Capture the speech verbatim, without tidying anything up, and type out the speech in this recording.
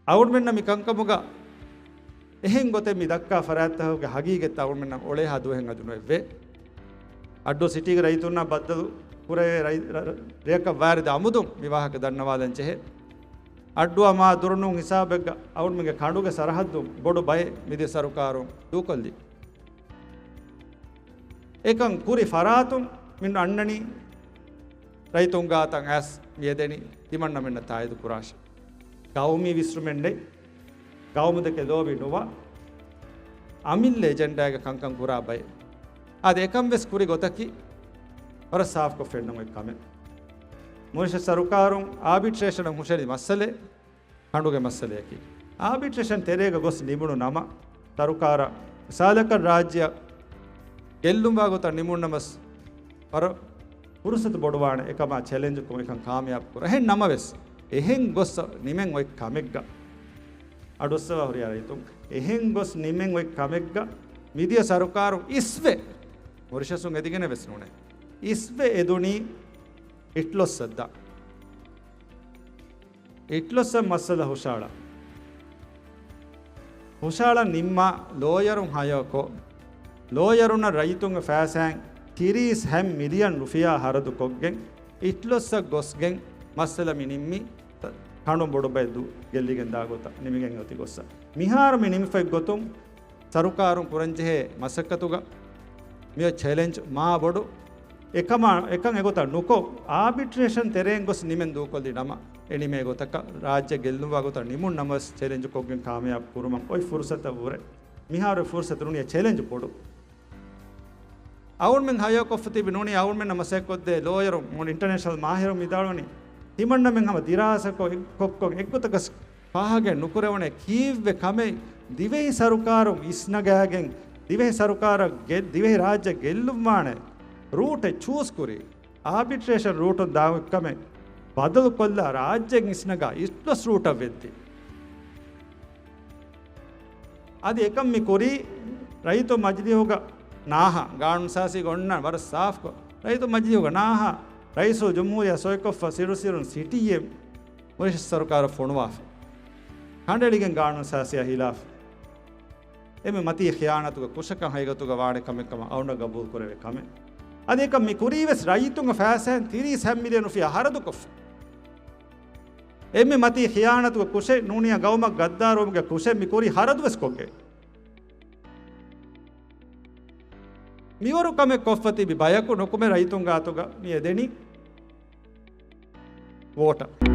އަޅުގަނޑުމެންނަށް މި ކަންކަމުގަ އެހެން ގޮތެއް މި ދައްކާ ފަރާތްތަކުގެ ހަގީގަތް އަޅުގަނޑުމެންނަށް އޮޅޭހާ ދުވަހެއް އަދު ނުވެއްވޭ. އައްޑޫ ސިޓީގެ ރައްޔިތުންނާ ބައްދަލު ކުރެވޭ ރައި-، ރަ-، ރެއަކަށް ވާރިދު އަމުދުން މި ވާހަކަ ދަންނަވާލަން ޖެހޭ. އައްޑޫއާ މާ ދުރުނޫން ހިސާބެއްގަ އަޅުގަނޑުމެންގެ ކަނޑުގެ ސަރަހައްދުން ބޮޑު ބައެއް މިދިޔަ ސަރުކާރުން ދޫކޮށްލި. އެކަން ކުރި ފަރާތުން މި އަންނަނީ ރައްޔިތުން ގާތަށް އައިސް މި އެދެނީ ތިމަންނަމެންނަށް ތާއީދު ކުރާށޭ. ގައުމީ ވިސްނުމެއް ނެތް، ގައުމުދެކެ ލޯބި ނުވާ، އަމިއްލަ އެޖެންޑާގެ ކަންކަން ކުރާ ބައެއް. އާދެ، އެކަން ވެސް ކުރި ގޮތަކީ ވަރަށް ސާފުކޮށް ފެންނަ އޮތް ކަމެއް. މޮރިޝަސް ސަރުކާރުން އާބިޓްރޭޝަނަށް ހުށަހެޅި މައްސަލައެއް ކަނޑުގެ މައްސަލަޔަކީ. އާބިޓްރޭޝަން ތެރޭގަ ގޮސް ނިމުނު ނަމަ، ސަރުކާރަށް މިސާލަކަށް ރާއްޖެއަށް ގެއްލުންވާ ގޮތަށް ނިމުނު ނަމަސް، ވަރަށް ފުރުސަތު ބޮޑުވާނެ އެކަމާ ޗެލެންޖުކޮށް އެކަން ކާމިޔާބު ކުރަން. އެހެން ނަމަވެސް، އެހެން ގޮސް ނިމެން އޮތް ކަމެއްގަ، އަޑުއައްސަވާ ހުރިހާ ރައްޔިތުން އެހެން ގޮސް ނިމެން އޮތް ކަމެއްގަ، މިދިޔަ ސަރުކާރު އިސްވެ، މޮރިޝަސުން އެދިގެނެއް ވެސް ނޫނޭ، އިސްވެ އެދުނީ އިޓްލޮއްސަށް ދާ. އިޓްލޮއްސަށް މައްސަލަ ހުށަހަޅާ. ހުށަހަޅަން ނިންމާ ލޯޔަރުން ހަޔާކޮށް، ލޯޔަރުންނަށް ރައްޔިތުންގެ ފައިސާއިން ތިރީސް ހަތް މިލިއަން ރުފިޔާ ހަރަދު ކޮށްގެން، އިޓްލޮއްސަށް ގޮސްގެން މައްސަލަ މި ނިންމީ، ކަނޑުން ބޮޑު ބައެއް ދޫ ގެއްލިގެން ދާ ގޮތަށް ނިމިގެން އޮތި ގޮއްސަ. މިހާރު މި ނިމިފައި ގޮތުން، ސަރުކާރުން ކުރަންޖެހޭ މަސައްކަތުގަ މިއޮތް ޗެލެންޖް މާ ބޮޑު. އެކަމާ، އެކަން އެގޮތަށް ނުކޮށް، އާބިޓްރޭޝަން ތެރެއިން ގޮސް ނިމެން ދޫކޮށްލި ނަމަ، އެ ނިމޭ ގޮތަކަށް ރާއްޖެ ގެއްލުންވާ ގޮތަށް ނިމުން ނަމަވެސް ޗެލެންޖު ކޮށްގެން ކާމިޔާބު ކުރުމަށް އޮތް ފުރުސަތަށް ވުރެ. މިހާރު ފުރުސަތު ނޫނީ ޗެލެންޖު ބޮޑު. އަޅުގަނޑުމެން ހަޔާކޮށްފަ ތިބި ނޫނީ އަޅުގަނޑުމެންނަށް މަސައްކަތްކޮށްދޭ ލޯޔަރު، މުޅި އިންޓަރނޭޝަނަލް މާހިރު މިދާޅުވަނީ، ތިމަންނަމެން ހަމަ ދިރާސާކޮށް، ކޮށްކޮށް އެއްގޮތަކަސް ފާހަގަ ނުކުރެވުނޭ ކީއްވެ ކަމެއް ދިވެހި ސަރުކާރުން އިސްނަގާގެން، ދިވެހި ސަރުކާރަށް ގެ-، ދިވެހި ރާއްޖެ ގެއްލުންވާނެ ރޫޓެއް ޗޫސް ކުރީ، އާބިޓްރޭޝަން ރޫޓުން ދާ އޮތް ކަމެއް ބަދަލުކޮށްލާ ރާއްޖެއިން އިސްނަގާ އިޓްލޮސް ރޫޓަށް ވެއްދި. އަދި އެކަން މި ކުރީ ރައްޔިތު މަޖިލީހުގަ ނާހާ، ގާނޫނުސާޒީގަ އޮންނަ ވަރަށް ސާފުކޮށް، ރައްޔިތު މަޖިލީހުގަ ނާހާ ރައީސުލްޖުމްހޫރިއްޔާ ސޮއިކޮށްފަ ސިރު ސިރުން ސިޓީއެއް މޮރިޝަސް ސަރުކާރަށް ފޮނުވާފަ. ކަނޑައެޅިގެން ގާނޫނުސާޒީއާ ހިލާފަށް. އެންމެ މަތީ ޚިޔާނާތުގެ ކުށަކަށް ހަގީގަތުގަ ވާނެ ކަމެއް ކަމަށް އަޅުގަނޑަށް ގަބޫލު ކުރެވޭ ކަމެއް. އަދި އެކަން މި ކުރީ ވެސް ރައްޔިތުންގެ ފައިސާއިން ތިރީސް ހަތް މިލިއަން ރުފިޔާ ހަރަދުކޮށްފަ. އެންމެ މަތީ ޚިޔާނާތުގެ ކުށެއް ނޫނީ ގައުމަށް ގައްދާރުވުމުގެ ކުށެއް މި ކުރީ ހަރަދު ވެސް ކޮށްގެން. މިވަރު ކަމެއް ކޮށްފަ ތިބި ބަޔަކު ނުކުމެ ރައްޔިތުން ގާތުގަ މި އެދެނީ ވޯޓަށް.